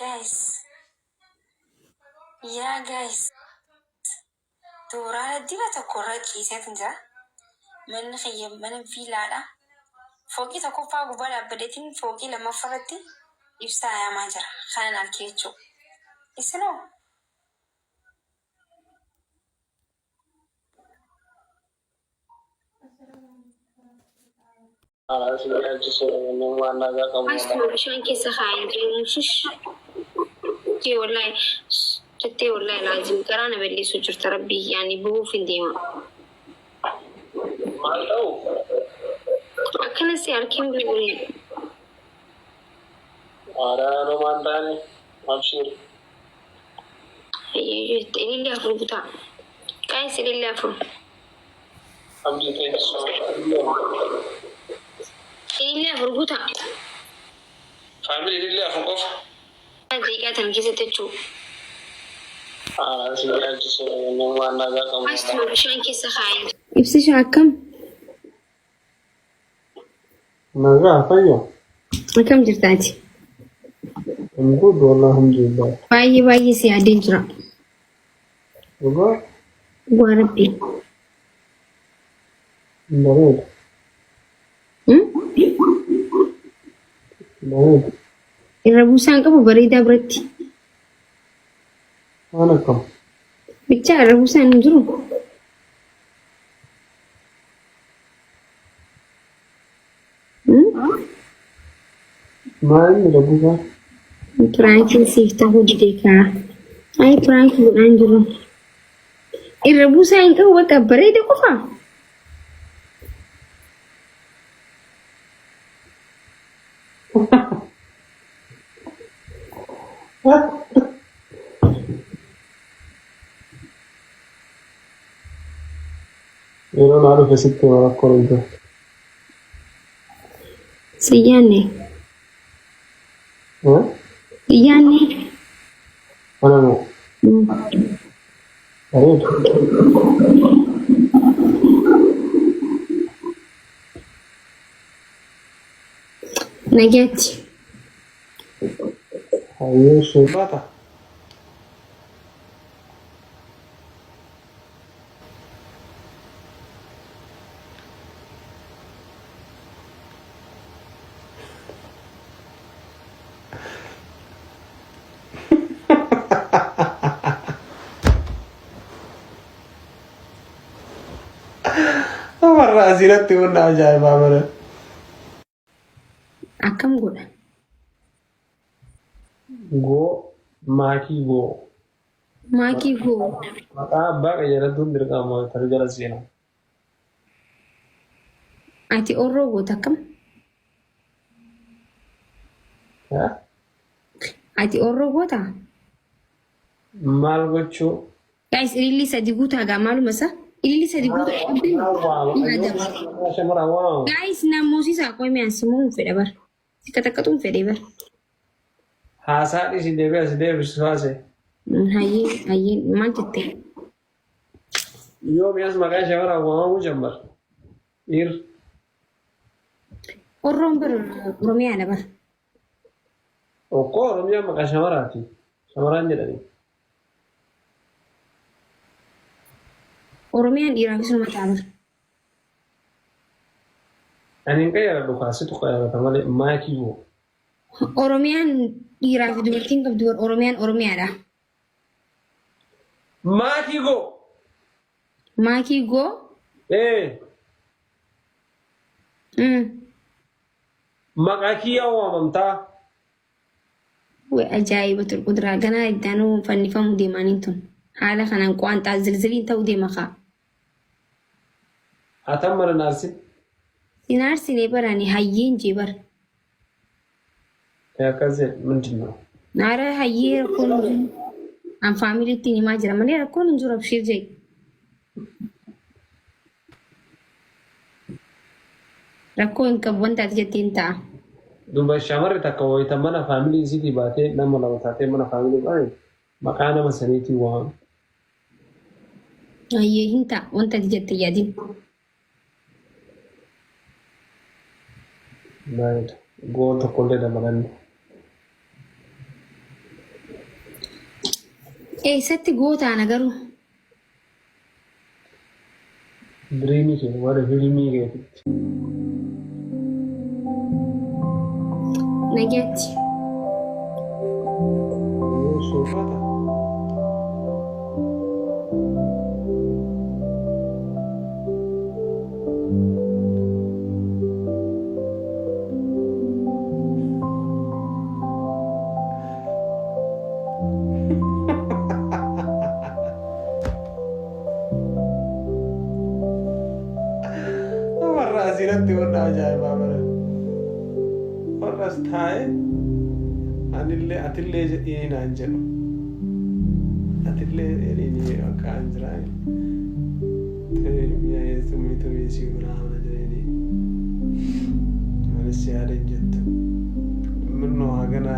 Guys. Yaa guys. Dooraala diba tokko irra ciiseetin jira. Manni kiyya mana viilaadha. Fooqii tokkoffaa gubbaa dhaabbadeetiin fooqii lammaffaa irratti ibsaa yaamaa jira. Kanan arke jechuu. Isinoo? Asuma bishaan keessa kaa'een deemu shush jee wallahi jettee wallahi laazim garaa na balleessuu jirta rabbii yaani bu'uuf hin deema. Maal ta'u? Akkana si harkeen beekuun Aadaa nomaan taane abshiir. Jette ilillee afur butaa. Qaayis ilillee afur. Abdii thank you so much. Ilillee afur guutaa. Family ilillee afur qofa. Daqiiqaa tan keessatti jechuu. Aadaa si yaachisee waan nagaa qabu. Asuma bishaan keessa kaa'ee. Ibsisha akkam? Nagaa fayya. Akkam jirta ati? I'm good wallah alhamdulillah. Baay'ee baay'ee si yaadeen jira. Dhugaa Dhugaa rabbii. bareeda. Hmm? Bareeda. Irra buusaan qabu bareedaa biratti. Waan akkam. Bichaa irra buusaan hin jiru. Maal inni dhabuusaa? Piraankiin siif ta'uu dide kaa. Ayi piraankii godhaan jiru. Irra buusaa hin qabu bakka bareeda qofa. Yeroo naa dhufe sitti hima rakkoon hin jiru. Si yaanne. Eh? Si yaanne. Ana moo? Bareeda. Nagaatti. Hayyee ishee baata. Warra asirratti hunda ajaa'ibaa bara. Akkam godha? Goo maakii goo. Maakii goo. Maqaa abbaa qayyaratuun dirqama tana jala seena. Ati orroo goota akkam? Ati orroo goota? Maal gochuu? Guys ilillii sadi guutaa gaa maaluma isaa? Ilillii sadi guutaa qabdee ni adaba. Shamara waamamu. Guys na moosisaa qoy mi ansi moo fedha bar. Si qaxaqqaxuun fedhe bar. Haasaa dhiisi deebi'ee as deebisu haase. Hayyee hayyee maal jette? Yoo mi'as maqaa shamaraan waamamuu jammar. Dhiir. Orroon bar Oromiyaadha bar. Okkoo Oromiyaan maqaa shamaraati. Shamaraan jedhanii. Oromiyaan dhiiraafis nama ta'a bar. Ani hin qayyaradhu kaa situ qayyarata malee maakii goo. Oromiyaan dhiiraa fi dubartiin qabdu bar Oromiyaan Oromiyaadha. Maakii goo. Maakii goo. Ee maqaa kiyyaa waamamtaa. Way ajaa'iba kuduraa ganaa ittaanuu fannifamuu deemaaniin tun haala kanaan qo'anxaa zilziliin ta'uu deema kaa. Atan mana naarsin. Sin aarsinee barani hayyeen jee bar. Akkas jedhe ምንድን ነው? Naara hayyee rakkoon hin jiru. An faamiliitti himaa jira malee rakkoon hin jiru abshiir jee. Rakkoo hin qabu wanta ati jette hin ta'a. Duba shamarri takka wayita mana faamilii isiitii baatee nama lama taatee mana faamilii baate maqaa nama saniitiin waamamti. Hayyee hin ta'a wanta ati jette yaadin. Bareeda. Goon tokkollee dabalanne. Eessatti gootaana garuu? Dreamii kee warra filmii keetitti. Nagaatti. Suufaata. Warra asirratti warra ajaa'ibaa bara. Warra as taa'e anillee atillee jedhii naan jedhu. Atillee jedhii akka an jiraa. Tumii tumii si biraa jedhanii. Anis yaada hin jettu. Minnoo hagana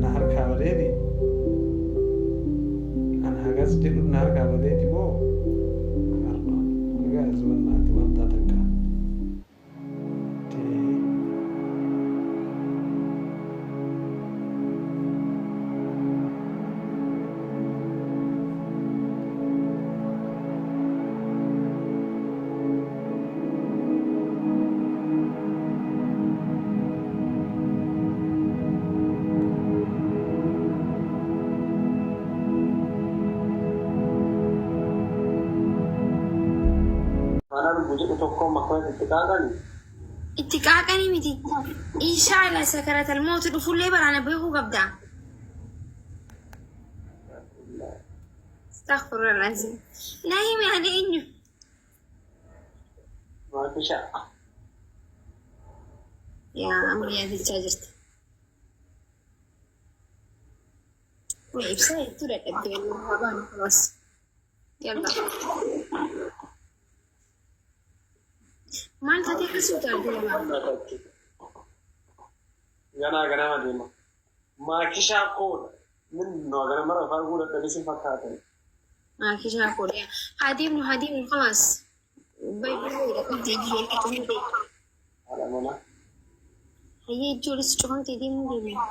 na harkaa badeeti. An hagas jedhu na harkaa badeeti moo? Har'a. Hagas wannaatti wanta takka. Waan argu jedhu tokko makana itti qaaqani. Itti qaaqanii miti. Inshallah sakaratal mawti dhufullee baraana beekuu qabda. Astaghfirullah lazim. Na himi ani eenyu? Maakisha. Yaa amma yaadachaa jirti. Way ibsaa hedduu dadhabdee haa baanu kalaas. Yalla. Maal taatee akkas utaaltee lamaa? Ganaa ganama deema. Maakishaa koodha. Min no ganama mara arguu dadhabee si fakkaatan. Maakishaa koodha. Haa deemnu, haa deemnu, kalaas. Bay bay dhaqabdee ijoollee cufamtee. Haadha manaa. Hayyee ijoollis cufamtee deemuu deemna.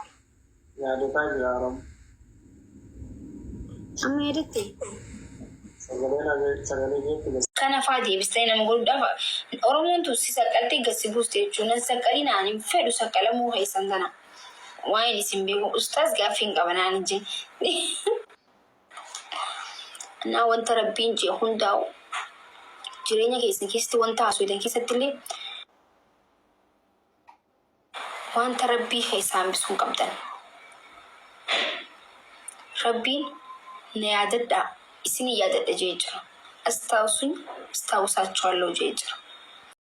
Yaadataa jira Oromo. Amma yaadatte? Sagalee sagalee keetti. Kana faa deebistee nama godhuudhaaf Oromoon tun si saqqaltee gad si buuste jechuun nan saqqalii naan hin fedhu saqqalamuu keessan tana. Waa'een isin beeku ustaaz gaaffii hin qaba naan hin jenne. Naa wanta Rabbiin jee hundaa'u jireenya keessan keessatti wanta haasoftan keessatti illee wanta Rabbii keessaa hambisuu hin qabdan. Rabbiin na yaadadhaa isinin yaadadha jee jira. Astaawusuኝ አስታውሳችኋለሁ jee jira.